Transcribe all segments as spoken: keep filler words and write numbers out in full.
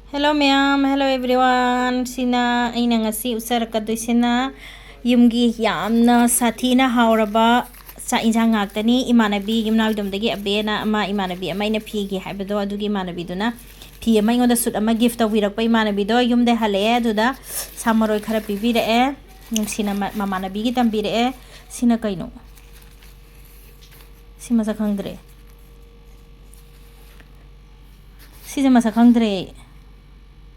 Hello ꯃꯌꯥꯝ, hello everyone. ꯁꯤꯅ ꯑꯩꯅ ꯉꯁꯤ ꯎꯠꯆꯔꯛꯀꯗꯣꯏꯁꯤꯅ ꯌꯨꯝꯒꯤ ꯌꯥꯝꯅ ꯁꯥꯊꯤꯅ ꯍꯥꯎꯔꯕ ꯆꯥꯛ ꯏꯟꯁꯥꯡ ꯉꯥꯛꯇꯅꯤ꯫ ꯏꯃꯥꯟꯅꯕꯤ ꯌꯨꯝꯅꯥꯎꯗꯣꯝꯗꯒꯤ ꯑꯕꯦꯅ ꯑꯃ, ꯏꯃꯥꯟꯅꯕꯤ ꯑꯃ ꯑꯩꯅ ꯐꯤꯒꯤ ꯍꯥꯏꯕꯗꯣ, ꯑꯗꯨꯒꯤ ꯏꯃꯥꯟꯅꯕꯤꯗꯨꯅ ꯐꯤ ꯑꯃ ꯑꯩꯉꯣꯟꯗ suit ꯑꯃ gift ꯇꯧꯕꯤꯔꯛꯄ ꯏꯃꯥꯟꯅꯕꯤꯗꯣ ꯌꯨꯝꯗ ꯍꯜꯂꯛꯑꯦ꯫ ꯑꯗꯨꯗ ꯁꯥ ꯃꯔꯣꯏ ꯈꯔ ꯄꯤꯕꯤꯔꯛꯑꯦ꯫ ꯅꯨꯡꯁꯤꯅ ꯃ-, ꯃꯃꯥꯟꯅꯕꯤꯒꯤ ꯇꯝꯕꯤꯔꯛꯑꯦ꯫ ꯁꯤꯅ ꯀꯩꯅꯣ? ꯁꯤ ꯃꯁꯛ ꯈꯪꯗ꯭ꯔꯦ꯫ ꯁꯤꯁꯦ ꯃꯁꯛ ꯈꯪꯗ꯭ꯔꯦ꯫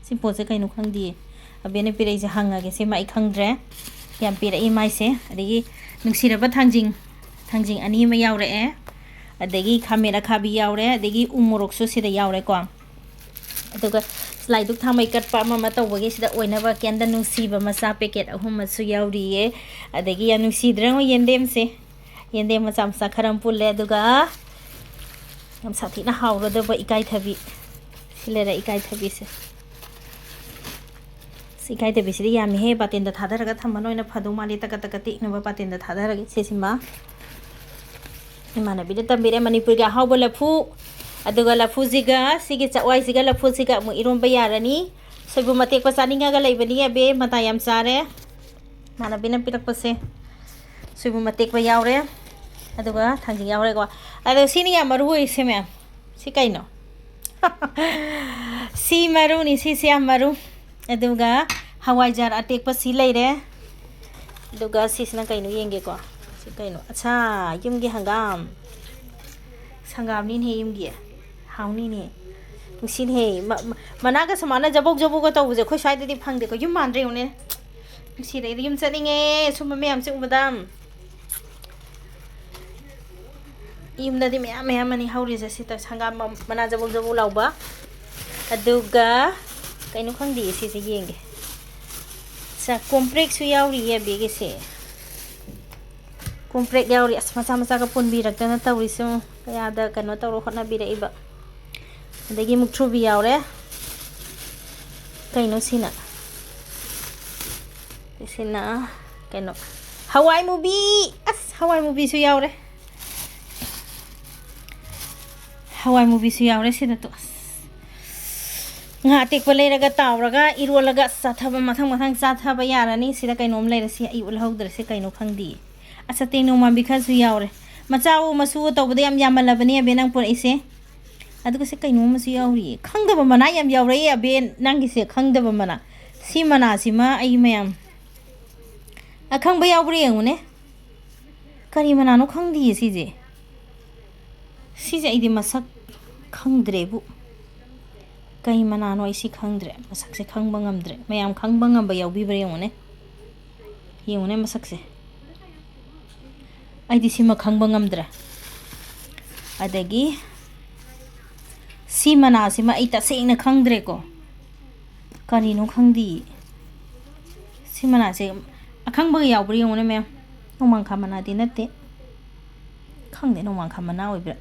ꯁꯤ ꯄꯣꯠꯁꯦ ꯀꯩꯅꯣ ꯈꯪꯗꯤꯌꯦ꯫ ꯑꯕꯦꯅ ꯄꯤꯔꯛꯏꯁꯦ ꯍꯪꯉꯒꯦ꯫ ꯁꯤꯃ ꯑꯩ ꯈꯪꯗ꯭ꯔꯦ꯫ ꯌꯥꯝ ꯄꯤꯔꯛꯏ ꯃꯥꯏꯁꯦ꯫ ꯑꯗꯒꯤ ꯅꯨꯡꯁꯤꯔꯕ ꯊꯥꯡꯖꯤꯡ, ꯊꯥꯡꯖꯤꯡ ꯑꯅꯤ ꯑꯃ ꯌꯥꯎꯔꯛꯑꯦ꯫ ꯑꯗꯒꯤ ꯈꯥꯃꯦꯟ ꯑꯈꯥꯕꯤ ꯌꯥꯎꯔꯦ꯫ ꯑꯗꯒꯤ ꯎ ꯃꯣꯔꯣꯛꯁꯨ ꯁꯤꯗ ꯌꯥꯎꯔꯦꯀꯣ꯫ ꯑꯗꯨꯒ ꯂꯥꯏꯗꯨꯛ ꯊꯥꯃꯩ ꯀꯠꯄ ꯑꯃ ꯑꯃ ꯇꯧꯕꯒꯤ ꯁꯤꯗ ꯑꯣꯏꯅꯕ candle ꯅꯨꯡꯁꯤꯕ ꯃꯆꯥ packet ꯑꯍꯨꯝ ꯑꯃꯁꯨ ꯌꯥꯎꯔꯤꯌꯦ꯫ ꯑꯗꯒꯤ ꯌꯥꯝ ꯅꯨꯡꯁꯤꯗ꯭ꯔꯥ ꯌꯦꯡꯉꯣ ꯌꯦꯟꯗꯦꯝꯁꯦ꯫ ꯌꯦꯟꯗꯦꯝ ꯃꯆꯥ ꯃꯆꯥ ꯈꯔ ꯑꯃ ꯄꯨꯜꯂꯦ꯫ ꯑꯗꯨꯒ ꯌꯥꯝ ꯁꯥꯊꯤꯅ ꯍꯥꯎꯔꯗꯕ ꯏꯀꯥꯏꯊꯕꯤ꯫ ꯁꯤ ꯂꯩꯔꯦ ꯏꯀꯥꯏꯊꯕꯤꯁꯦ꯫ ꯁꯤ ꯏꯀꯥꯏꯊꯕꯤꯁꯤꯗꯤ ꯌꯥꯝꯃꯤꯍꯦ꯫ ꯕꯥꯇꯤꯟꯗ ꯊꯥꯗꯔꯒ ꯊꯝꯕꯅ ꯑꯣꯏꯅ ꯐꯗꯧ ꯃꯥꯜꯂꯤ꯫ ꯇꯀ ꯇꯀ ꯇꯦꯛꯅꯕ ꯕꯥꯇꯤꯟꯗ ꯊꯥꯗꯔꯒꯦ꯫ ꯁꯤꯁꯤꯃ ꯏꯃꯥꯟꯅꯕꯤꯅ ꯇꯝꯕꯤꯔꯦ꯫ ꯃꯅꯤꯄꯨꯔꯒꯤ ꯑꯍꯥꯎꯕ ꯂꯐꯨ, ꯑꯗꯨꯒ ꯂꯐꯨꯁꯤꯒ ꯁꯤꯒꯤ ꯆꯛꯋꯥꯏꯁꯤꯒ ꯂꯐꯨꯁꯤꯒ ꯑꯃꯨꯛ ꯏꯔꯣꯟꯕ ꯌꯥꯔꯅꯤ꯫ ꯁꯣꯏꯕꯨꯝ ꯑꯇꯦꯛꯄ ꯆꯥꯅꯤꯡꯉꯒ ꯂꯩꯕꯅꯤ ꯑꯕꯦ, ꯃꯇꯥ ꯌꯥꯝ ꯆꯥꯔꯦ꯫ ꯏꯃꯥꯟꯅꯕꯤꯅ ꯄꯤꯔꯛꯄꯁꯦ꯫ ꯁꯣꯏꯕꯨꯝ ꯑꯇꯦꯛꯄ ꯌꯥꯎꯔꯦ, ꯑꯗꯨꯒ ꯊꯥꯡꯖꯤꯡ ꯌꯥꯎꯔꯦꯀꯣ꯫ ꯑꯗꯣ ꯁꯤꯅ ꯌꯥꯝ ꯃꯔꯨ ꯑꯣꯏꯔꯤꯁꯦ ꯃꯌꯥꯝ꯫ ꯁꯤ ꯀꯩꯅꯣ? ꯁꯤ ꯃꯔꯨꯅꯤ, ꯁꯤꯁꯦ ꯌꯥꯝ ꯃꯔꯨ꯫ ꯑꯗꯨꯒ ꯍꯋꯥꯏꯖꯥꯔ ꯑꯇꯦꯛꯄ ꯁꯤ ꯂꯩꯔꯦ꯫ ꯑꯗꯨꯒ ꯁꯤꯁꯤꯅ ꯀꯩꯅꯣ ꯌꯦꯡꯒꯦꯀꯣ꯫ ꯁꯤ ꯀꯩꯅꯣ? ꯑꯠꯁꯥ, ꯌꯨꯝꯒꯤ ꯍꯪꯒꯥꯝ꯫ ꯍꯪꯒꯥꯝꯅꯤꯅꯦꯍꯦ ꯌꯨꯝꯒꯤ꯫ ꯍꯥꯎꯅꯤꯅꯦ꯫ ꯅꯨꯡꯁꯤꯅꯦꯍꯦ꯫ ꯃ-, ꯃ-, ꯃꯅꯥꯒ ꯁꯨꯃꯥꯏꯅ ꯖꯕꯣꯛ ꯖꯕꯣꯛꯀ ꯇꯧꯕꯁꯦ ꯑꯩꯈꯣꯏ ꯁ꯭ꯋꯥꯏꯗꯗꯤ ꯐꯪꯗꯦꯀꯣ꯫ ꯌꯨꯝ ꯃꯥꯟꯗ꯭ꯔꯦ ꯌꯦꯡꯉꯨꯅꯦ꯫ ꯅꯨꯡꯁꯤꯔꯦ꯫ ꯑꯩꯗꯤ ꯌꯨꯝ ꯆꯠꯅꯤꯡꯉꯦ ꯁꯨꯝꯕ ꯃꯌꯥꯝꯁꯦ ꯎꯕꯗ꯫ ꯌꯨꯝꯗꯗꯤ ꯃꯌꯥꯝ ꯃꯌꯥꯝ ꯑꯅꯤ ꯍꯧꯔꯤꯁꯦ꯫ ꯁꯤ ꯇꯧ-, ꯍꯪꯒꯥꯝ ꯃ-, ꯃꯅꯥ ꯖꯕꯣꯛ ꯖꯕꯣꯛ ꯂꯥꯎꯕ꯫ ꯑꯗꯨꯒ ꯀꯩꯅꯣ ꯈꯪꯗꯦ, ꯁꯤꯁꯦ ꯌꯦꯡꯒꯦ꯫ ꯁ-, ꯀꯣꯝꯄ꯭ꯔꯦꯛꯁꯨ ꯌꯥꯎꯔꯤꯌꯦ ꯑꯕꯦꯒꯤꯁꯦ꯫ ꯀꯣꯝꯄ꯭ꯔꯦꯛ ꯌꯥꯎꯔꯤ꯫ ꯑꯁ, ꯃꯆꯥ ꯃꯆꯥꯒ ꯄꯨꯟꯕꯤꯔꯛꯇꯅ ꯇꯧꯔꯤꯁꯤ ꯌꯦꯡꯉꯨ꯫ ꯀꯌꯥꯗ ꯀꯩꯅꯣ ꯇꯧꯔ ꯍꯣꯠꯅꯕꯤꯔꯛꯏꯕ꯫ ꯑꯗꯒꯤ ꯃꯨꯛꯊ꯭ꯔꯨꯕꯤ ꯌꯥꯎꯔꯦ꯫ ꯀꯩꯅꯣ ꯁꯤꯅ? ꯁꯤꯅ ꯀꯩꯅꯣ? ꯍꯋꯥꯏ ꯃꯨꯕꯤ! ꯑꯁ, ꯍꯋꯥꯏ ꯃꯨꯕꯤꯁꯨ ꯌꯥꯎꯔꯦ꯫ ꯍꯋꯥꯏ ꯃꯨꯕꯤꯁꯨ ꯌꯥꯎꯔꯦ ꯁꯤꯗ ꯇꯣ꯫ ꯑꯁ, ꯉꯥ ꯑꯇꯦꯛꯄ ꯂꯩꯔꯒ ꯇꯥꯎꯔꯒ ꯏꯔꯣꯜꯂꯒ ꯆꯥꯊꯕ, ꯃꯊꯪ ꯃꯊꯪ ꯆꯥꯊꯕ ꯌꯥꯔꯅꯤ꯫ ꯁꯤꯗ ꯀꯩꯅꯣꯝ ꯂꯩꯔꯦ, ꯁꯤ ꯑꯩ ꯎꯠꯍꯧꯗ꯭ꯔꯦ, ꯁꯤ ꯀꯩꯅꯣ ꯈꯪꯗꯤꯌꯦ꯫ ꯑꯁ, ꯑꯇꯦꯛ ꯅꯣꯡꯃꯥꯟꯕꯤ ꯈꯔꯁꯨ ꯌꯥꯎꯔꯦ꯫ ꯃꯆꯥ ꯎ ꯃꯁꯨ ꯇꯧꯕꯗ ꯌꯥꯝ ꯌꯥꯝꯃꯜꯂꯕꯅꯦ ꯑꯕꯦ ꯅꯪ ꯄꯨꯔꯛꯏꯁꯦ꯫ ꯑꯗꯨꯒ ꯁꯤ ꯀꯩꯅꯣꯝ ꯑꯃꯁꯨ ꯌꯥꯎꯔꯤꯌꯦ, ꯈꯪꯗꯕ ꯃꯅꯥ ꯌꯥꯝ ꯌꯥꯎꯔꯛꯑꯦ ꯑꯕꯦ ꯅꯪꯒꯤꯁꯦ, ꯈꯪꯗꯕ ꯃꯅꯥ꯫ ꯁꯤ ꯃꯅꯥꯁꯤꯃ ꯑꯩ ꯃꯌꯥꯝ ꯑꯈꯪꯕ ꯌꯥꯎꯕ꯭ꯔꯥ ꯌꯦꯡꯉꯨꯅꯦ꯫ ꯀꯔꯤ ꯃꯅꯥꯅꯣ ꯈꯪꯗꯤꯌꯦ ꯁꯤꯁꯦ꯫ ꯁꯤꯁꯦ ꯑꯩꯗꯤ ꯃꯁꯛ ꯈꯪꯗ꯭ꯔꯦꯕꯨ꯫ ꯀꯩ ꯃꯅꯥꯅꯣ ꯑꯩ ꯁꯤ ꯈꯪꯗ꯭ꯔꯦ꯫ ꯃꯁꯛꯁꯦ ꯈꯪꯕ ꯉꯝꯗ꯭ꯔꯦ꯫ ꯃꯌꯥꯝ ꯈꯪꯕ ꯉꯝꯕ ꯌꯥꯎꯕꯤꯕ꯭ꯔꯥ ꯌꯦꯡꯉꯨꯅꯦ꯫ ꯌꯦꯡꯉꯨꯅꯦ ꯃꯁꯛꯁꯦ꯫ ꯑꯩꯗꯤ ꯁꯤꯃ ꯈꯪꯕ ꯉꯝꯗ꯭ꯔꯦ꯫ ꯑꯗꯒꯤ ꯁꯤ ꯃꯅꯥꯁꯤꯃ ꯑꯩ ꯇꯁꯦꯡꯅ ꯈꯪꯗ꯭ꯔꯦꯀꯣ꯫ ꯀꯔꯤꯅꯣ ꯈꯪꯗꯤꯌꯦ꯫ ꯁꯤ ꯃꯅꯥꯁꯦ ꯑꯈꯪꯕꯒ ꯌꯥꯎꯕ꯭ꯔꯥ ꯌꯦꯡꯉꯨꯅꯦ ꯃꯌꯥꯝ꯫ ꯅꯣꯡꯃꯥꯡꯈꯥ ꯃꯅꯥꯗꯤ ꯅꯠꯇꯦ꯫ ꯈꯪꯗꯦ ꯅꯣꯡꯃꯥꯡꯈꯥ ꯃꯅꯥ ꯑꯣꯏꯕ꯭ꯔꯥ꯫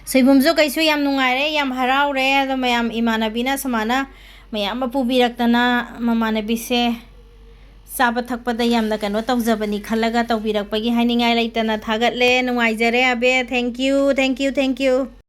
ꯁꯣꯏꯕꯨꯝꯁꯨ ꯀꯩꯁꯨ ꯌꯥꯝ ꯅꯨꯡꯉꯥꯏꯔꯦ, ꯌꯥꯝ ꯍꯔꯥꯎꯔꯦ꯫ ꯑꯗꯣ ꯃꯌꯥꯝ ꯏꯃꯥꯟꯅꯕꯤꯅ ꯁꯨꯃꯥꯏꯅ ꯃꯌꯥꯝ ꯑꯃ ꯄꯨꯕꯤꯔꯛꯇꯅ ꯃꯃꯥꯟꯅꯕꯤꯁꯦ ꯆꯥꯕ ꯊꯛꯄꯗ ꯌꯥꯝꯅ ꯀꯩꯅꯣ ꯇꯧꯖꯕꯅꯤ ꯈꯜꯂꯒ ꯇꯧꯕꯤꯔꯛꯄꯒꯤ ꯍꯥꯏꯅꯤꯡꯉꯥꯏ ꯂꯩꯇꯅ ꯊꯥꯒꯠꯂꯦ꯫ ꯅꯨꯡꯉꯥꯏꯖꯔꯦ ꯑꯕꯦ꯫ Thank you, thank you, thank you꯫